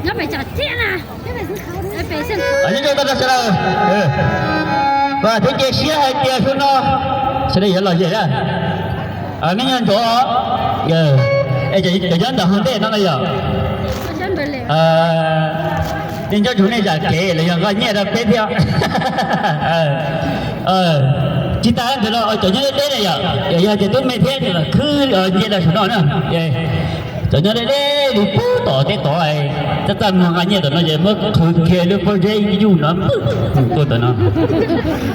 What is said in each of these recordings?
Nyob pem tsam thiab na. Nyob pem sab. Nyob rau tag nrho sawv daws. Vam thiab cia siab hais tias xyoo no sawv daws yuav lom zem na. Nej nyob ntsoov, es cov nyob ntawm hauv ntej no na yom, nej nco ntsoov nej zam kev los yog nqa nyiaj rau peb thiab. Tsis tas ntawd no cov nyob deb deb na yom, yog tias tub me thiab khwb nyiaj rau saum no na. Cov nyob deb deb li pub tom tej tod, txaj txaj muag nqa nyiaj tom no ces muab qhwv kiag lub pob zeb yuj no tuaj tom no.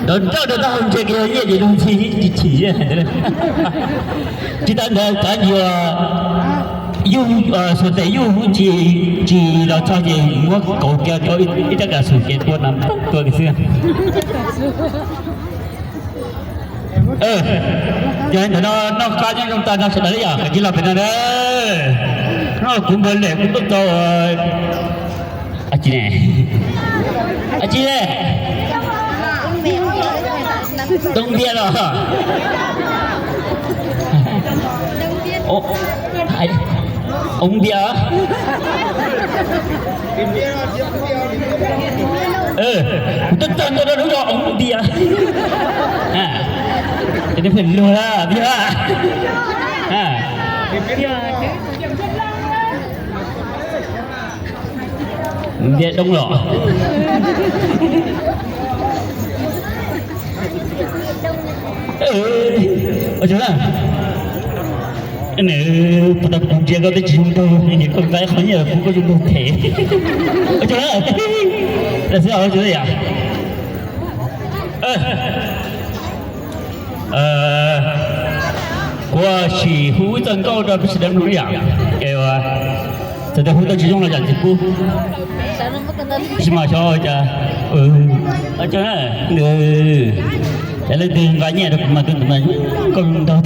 Nrov nroj rau taub hau ntsia kiag nyiaj ces lub ntxhi tsis chim. Tsis tas ntawd cov yuav yug, xuas tes yug tsis, tsis los txog ces muab kauv kiag rau ib rab kas xum ces tua no tua kiag xwb. Yog li ntawd no noj qab nyob zoo tag no sawv daws li yom, kav tsij los pem no na. No kuv npawg Lem kuv tuaj tau. Ab tsi ne? Ab tsi ne? Toob npias los? Ov npias. Kuv tuaj txog ntua rau lub zos ov npias. Ces nej pheej luag lawm, npias doo los? Ua tsaug na. Puas tau kuv ntsia koj twb tsis zoo nraug, koj nqa qhov nyiaj los pub koj zoo nraug them. Ua tsaug na. Xwb ua tsaug yom. Kuv sim hu ib txoj nkauj rau peb sawv daws mloog ib yam, es txawm tias hu tau tsis zoo los zam txim pub. Tab sis mas xyov cas, es leej twg nqa nyiaj rau kuv mas tus ntawd mas nkauj zoo nraug tiag.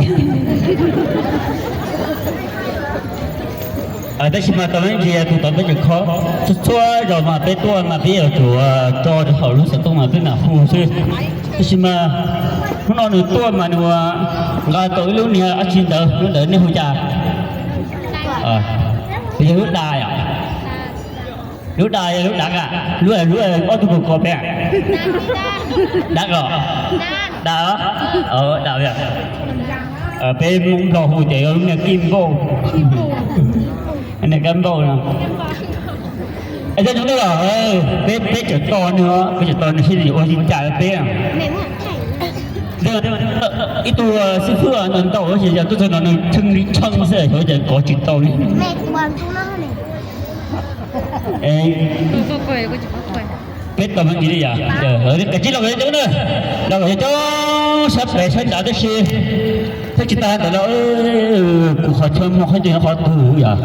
Tab sis mas tau ntsis tus tod peb tseem kho, txhua txhua zaus mas peb tuaj mas peb yuav tsum tso rau hauv lub xov tooj mas peb mam hu xwb. Tab sis mas hnub no nws tuaj mas nws nqa tau ib lub niag dab tsi ntawd, lub ntawd nej hu cas? Yog lub da yom? Lub da, lub dav a, lub, lub ob tug kaus kos peb. Dav os, dav, dav. Peb Hmoob Nplog hu ces yog lub niag kib npauj, niag kab npauj no. Es cov tsoom neej los, peb, peb tseem tos nws, peb tseem tos nws seb nws yuav ua li cas rau peb. Ib tug xib fwb ntau ntau ces yog tuaj txog no nws tshee li tshee xwb, xyov cas kov tsis tau li. Peb tau me ntsis li yom, kav tsij los kom yog coob na, los kom yog coob sab pem sab nrad tab sis thiab tsis tas ntawd los kuv qhov chaw muag qhov ncauj qhov twg yom.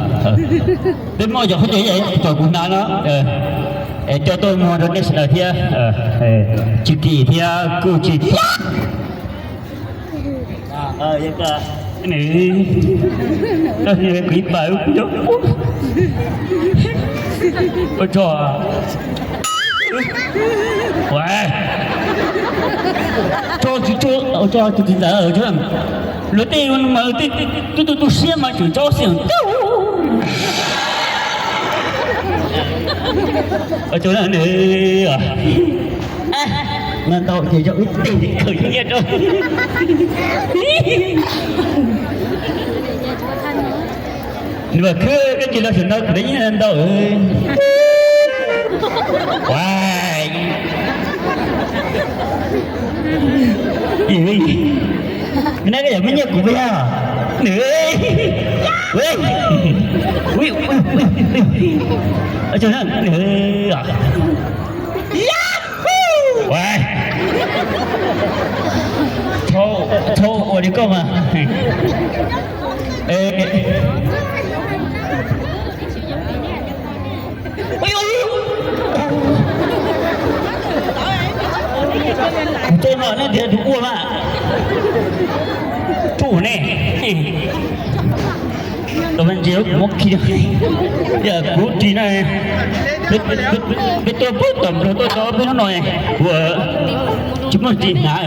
Peb muaj cov qhov ncauj cov kuv hnav no, es coj tuaj muag rau nej sawv daws thiab, tsis kim thiab kuj tsis Kuv ib pas ua tso, tso tsis tso, tso tus txiv ntxawm, luag tej mas tej tu tu tu siab mas tseem tso xwm. Ntau ces yog ib tug khaws nyiaj rau. Nws mas khwb koj cia los sawv ntau kuv da nyiaj ntau. Nws na, koj yog muaj nyiaj kuv puas yog? Nws, txhob ua li koj mas. Kuv tso no nej tias tus ua mas tsuj nej. Tus me ntsis kuv muab khi, yog kuv ris na. Peb tuaj pem tom Nplog tuaj tau peb hnub no, kuv tsis muaj ris hnav,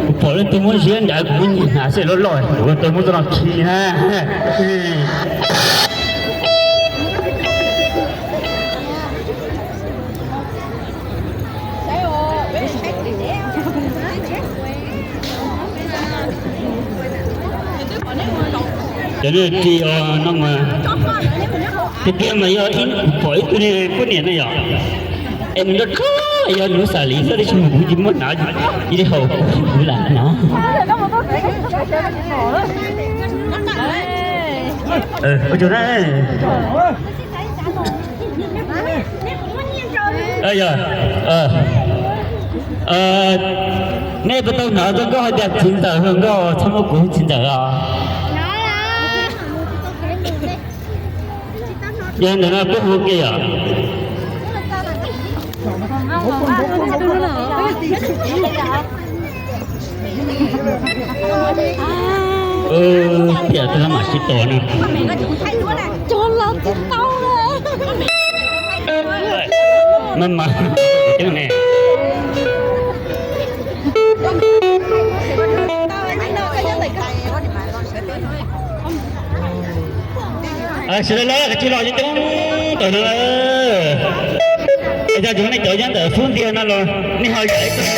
kuv pom leej twg muab ziab nrad kuv muab nyiag hnav xwb loj loj, kuv tuaj muab txoj no khi na. Cov niag ris os no mas tiag tiag mas yog ib, pom ib tug niag poj niam no yom, es nws nrog rog yog nws xav li xwb tab sis mas kuv tsis muab hnav, cia li haus kuv lam hnav. Ua tsaug na. Yog, nej puas tau hnov txog nkauj hais tias txiv ntxawm hluas nkauj txhob muab kuv txiv ntxawm os? Yog ntawm no peb hu ke yom. Tiam tus no mam sib tos na. Mas mas ne. Sawv daws los kav tsij los coob coob tawm no. Es cov nej cov nyob ntawm Xub Ntiag no los nej ho yam ib tug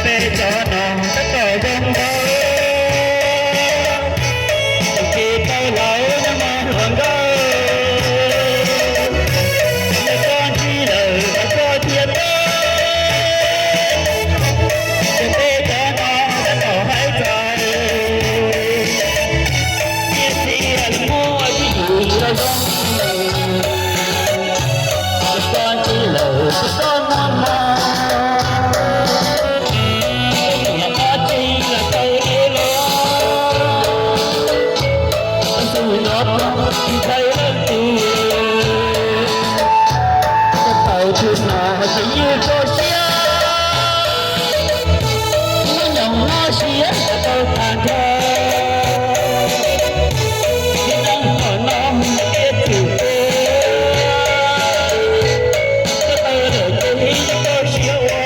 Peb cov no tab tom zoo nraug, tus tsis tau laus no mas hluas nkauj, yog koj ntsib lawm mas koj thiaj paub, ces peb cov no tab tom hais txog tiam sis muaj ib yim los zoo. Koj tsis lawm koj muaj hmo, niam dab tsi los tau li los, tus no ntshai leej twg, koj tau tus no ces ywg koj siab, muab nyoos no siab tau tag nrho. Tsis tau qhov no tiag txwm tiag, koj tau lawm ces ib koj siab ua.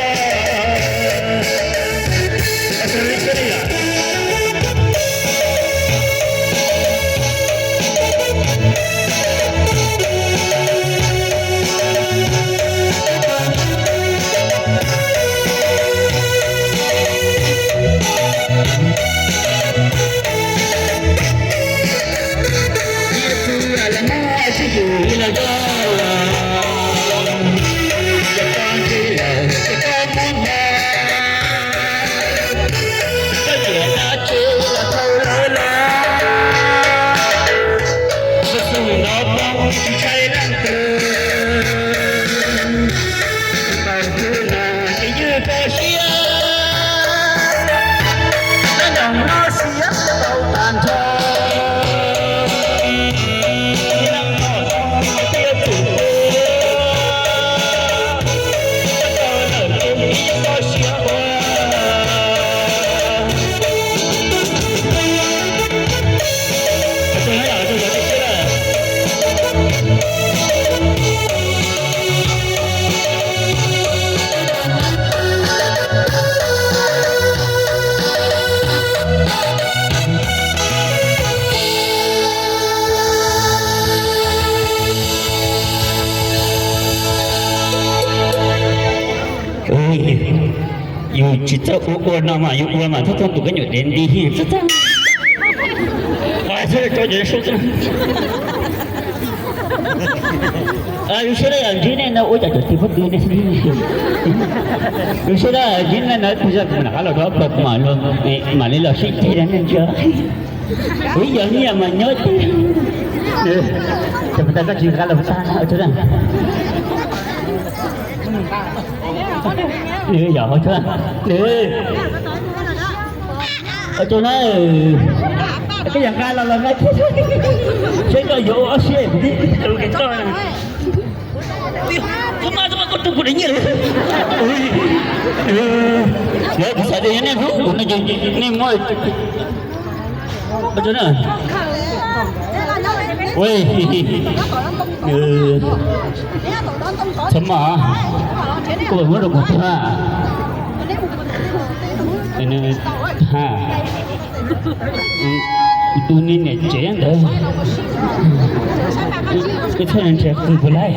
Tus no poob tsis ntshai leej twg, tus no ces ywg koj siab, nab nyoos no siab tau tag nrho. Tus no thiaj txwm tiag, koj tau lawm ces ib koj siab ua. Yus tsis txawj ua ua no mas yus ua mas txhob txog tus kab nyuam dev nti txhob txog. Qhov txhob tso cov su txog. Lub sij hawm no yog ntsib nej no ua cas cov txiv pob tw nej, lub sij hawm no ntsib nej no tus zaj kuv mam rov qab los rau pom kuv mam, mam li los sib ceg rau nej ntsia. Ib yog nyiaj mas nyob ces, ces puas tas koj tsis rov qab los puas tas. Yog, ua tsaug na, koj yog nqa los los nqa thiab, seb koj yuav ua ob siab kuv twb tus koj. Koj mas koj tug kuv daim nyiaj li. Yog kuv xav tias yog nej hlub kuv no ces nej muab. Ua tsaug na. Txhob maj, koj puas muab rau kuv tag? Ha, kuv tus niam tsev ntawd, koj txhob nrhiav kuv puas laij.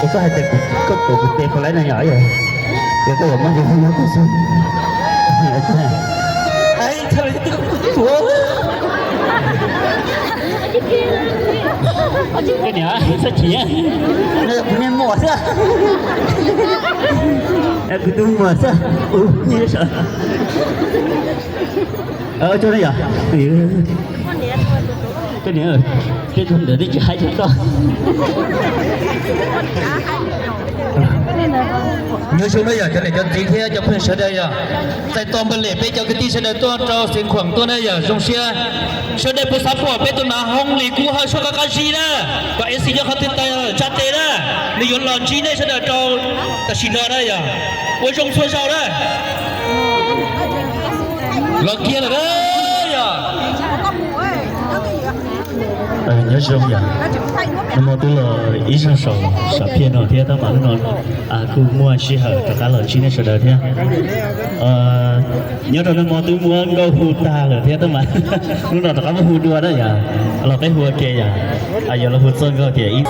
Koj hais tias koj tuav kuv tes puas laij no yom? Yog koj yuav muab ces koj muab koj xwb. Koj niam, txhob chim, kuv niag muam xwb, kuv tus muam xwb. Ua tsaug na yom. Koj niam, tej tug ntawd twb tsis haib tsis toj. Nyob zoo na yom cov niam cov txiv thiab cov phooj ywg sawv daws yom. Txais tos npaj lem peb cov kwv tij sawv daws tuaj rau Xeev Khuam tuaj na yom, zoo siab. Sawv daws puas xav pom peb tus nav Hoob Lis Kub Hawj suab qab qab zib na, kom ib xis nyob qhov twg tau tsa tes na, nws yuav los ntsib nej sawv daws rau tam sim no na yom. Ua zoo txhua zaus na. Los kiag lawm na yom. Nyob zoo yom, nag hmo twb los ib zaug saum, saum phiaj no thiab tab mas hnub no kuj muaj sij hawm rov qab los ntsib nej sawv daws thiab. Nyob rau nag hmo twb muab nkauj hu tag lawm thiab tab mas hnub no rov qab muab hu dua na yom, los peb hu ua ke yom, yog los hu txog nkauj tias ib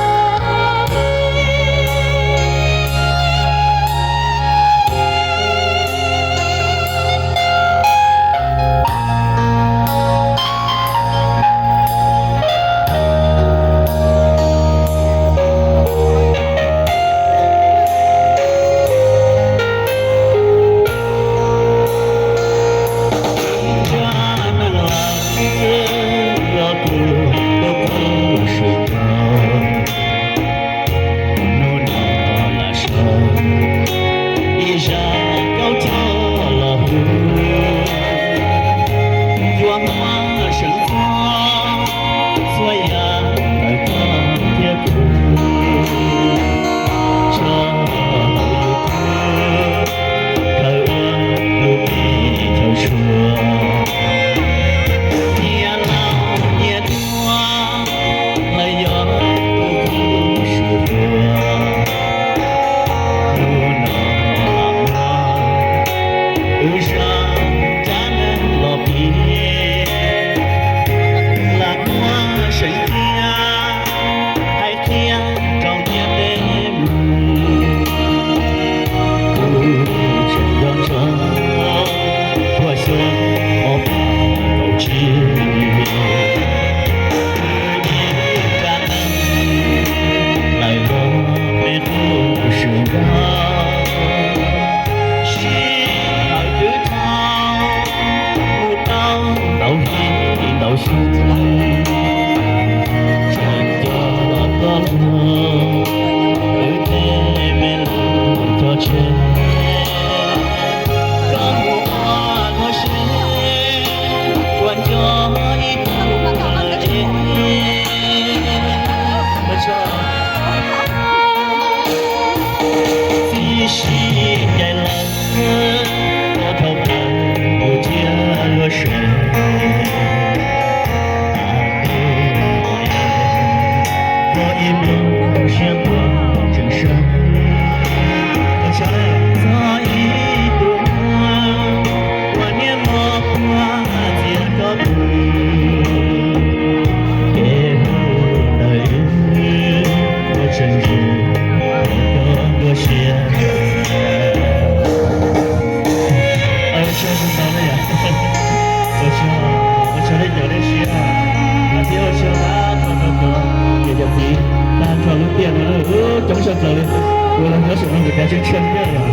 Ua los nyob saum no nkawd kav tsij tshiab thiab yom.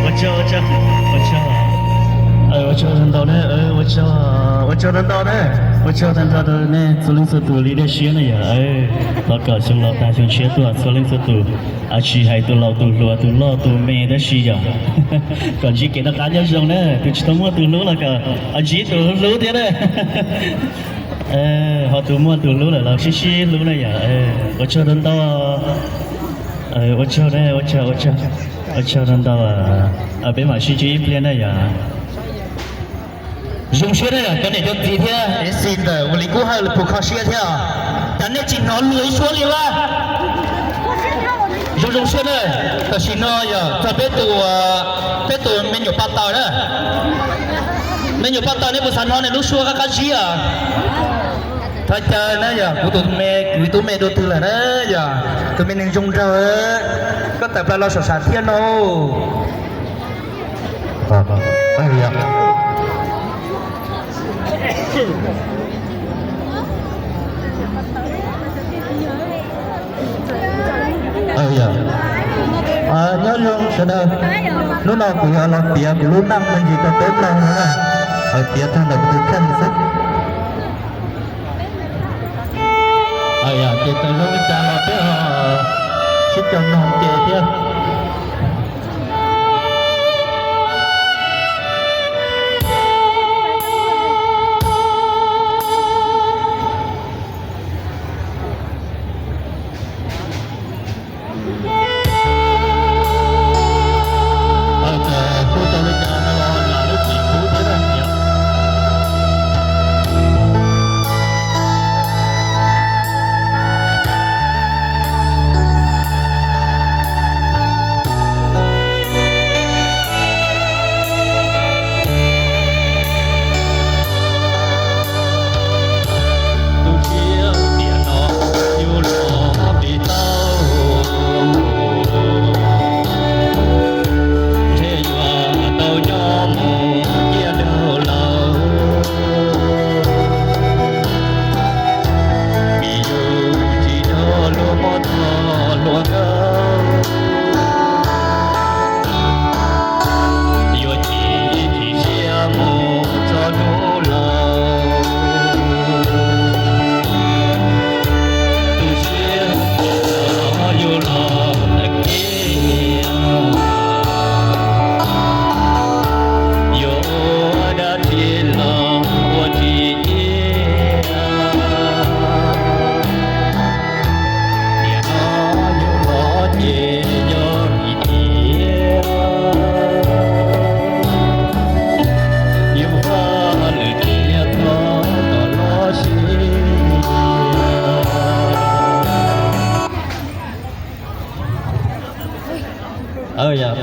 Ua tsaug, ua tsaug, ua tsaug, ua tsaug ntau ne, ua tsaug, ua tsaug ntau ntau ne, ua tsaug ntau ntau rau nej txhua leej txhua tus li dej siab ne yom. Thov kom xyoo laus tag xyoo tshiab tuaj txhua leej txhua tus, tsis hais tus laus tus hluas tus loj tus me tab sis yom, kom ntsib kev noj qab nyob zoo na, tus tsis tau muaj tus hlub los kom ntsib tus hlub thiab na. Ho tus muaj tus hlub lawm los sib sib hlub na yom. Ua tsaug ntau ntau, ua tsaug, ua tsaug, ua tsaug ntau ntau, peb mam sib ntsib ib pliag na yom. Zoo siab na yom, cov niam cov txiv thiab MC ntawm Ua Li Kub Hawj lawv puas kho siab thiab? Cas nej tsis hnov luag ib suab li lawm? Zoo zoo siab na. Tam sim no yog txog peb tus, peb tus me nyuam paj taws na. Me nyuam paj taws, nej puas xav hnov nws lub suab qab qab zib os? Thov caw na yog kuv tus me kwv tub me dua twg lawm na yog tus me neeg zoo nraug, koj tawm plaws los saum sam thiab no. Nyob zoo sawv daws, hnub no kuv yuav los piav kuv lub neej me ntsis rau peb mloog no na, piav tag ntawm kuv tus kheej xwb. Ces tau zoo li cas los peb ho sib koom mloog ua ke thiab.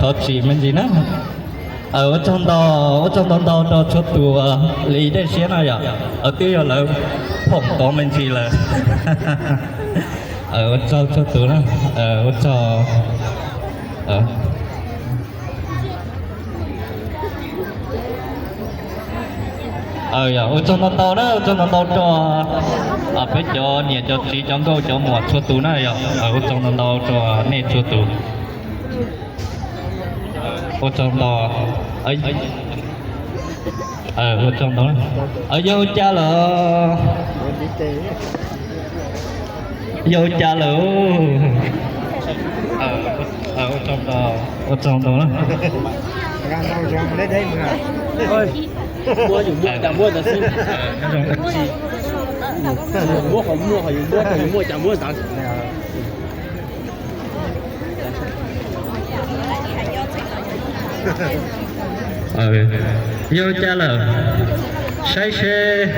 Thov txim me ntsis na. Ua tsaug ntau, ua tsaug ntau ntau rau txhua tus li dej siab na yom. Twb yog lawv phoom tod me ntsis lawm. Ua tsaug txhua tus na. Ua tsaug. Ua tsaug ntau ntau na, ua tsaug ntau ntau rau peb cov niam cov txiv cov nkauj cov muam txhua tus na yom. Ua tsaug ntau ntau rau nej txhua tus. Ua tsaug ntau. Ua tsaug ntau. Yog ua cas lawm? Yog ua cas lawm? Ua tsaug ntau. Ua tsaug ntau na. Yog ua cas lawm? Saib seb.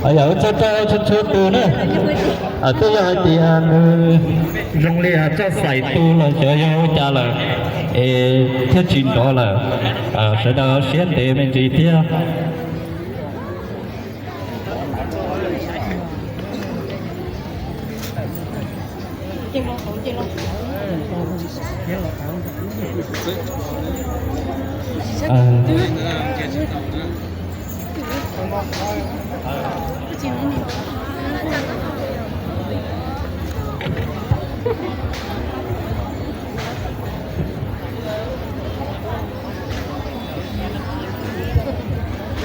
Yog ua tsaug rau txhua txhua tus na. Twb yog hais tias nws zoo li txoj xaim tu los xyov yog ua cas lawm es thiaj tsis nrov lawm. Sawv daws siab ntev me ntsis thiab.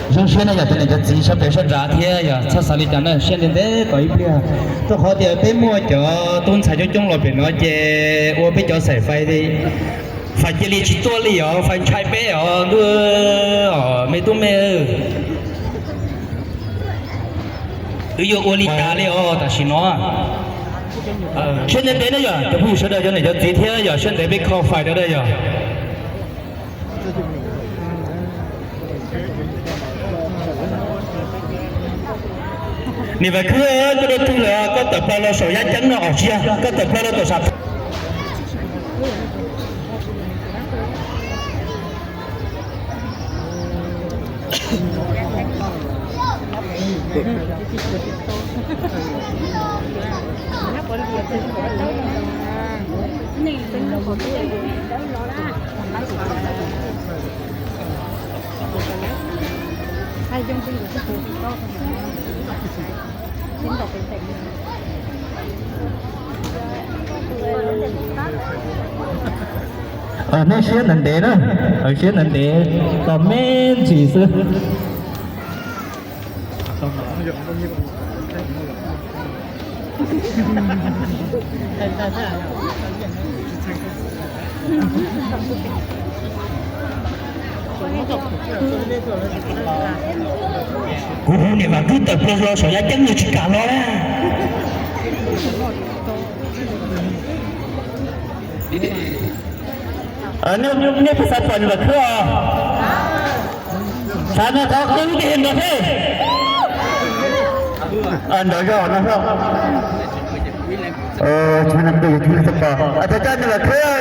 Zoo siab na yom, cov niam cov txiv sawv pem sawv nrad thiab yog txhob xav li cas na, siab ntev ntev tos ib pliag, rau qhov tias peb muaj cov tub ntxhais coob coob los pem no ces ua peb cov xaim fais, fais cia li tsis tuaj li os, fais ntshai peb os ntuj, me tub me. Wb yuav ua li cas li os tam sim no. Siab ntev ntev na yom, cov phooj ywg sawv daws cov niam cov txiv thiab yog siab ntev peb kho fais rau da yog. Niam Vam Khwb, koj dua tug lawm, koj tawm plaws los saum yaj ceeb no os, tsis yog, koj tawm plaws los tom sam. Nej siab ntev ntev na, siab ntev ntev, tos me ntsis xwb. Kuv hu niam Vam Khwb tawm plaws los saum yaj ceeb nws tsis kam los na. Nej puas xav pom niam Vam Khwb os? Xav no thov qw ib pliag ntawd thiab. Ntawd zog no. Thov coj niam Vam Khwb.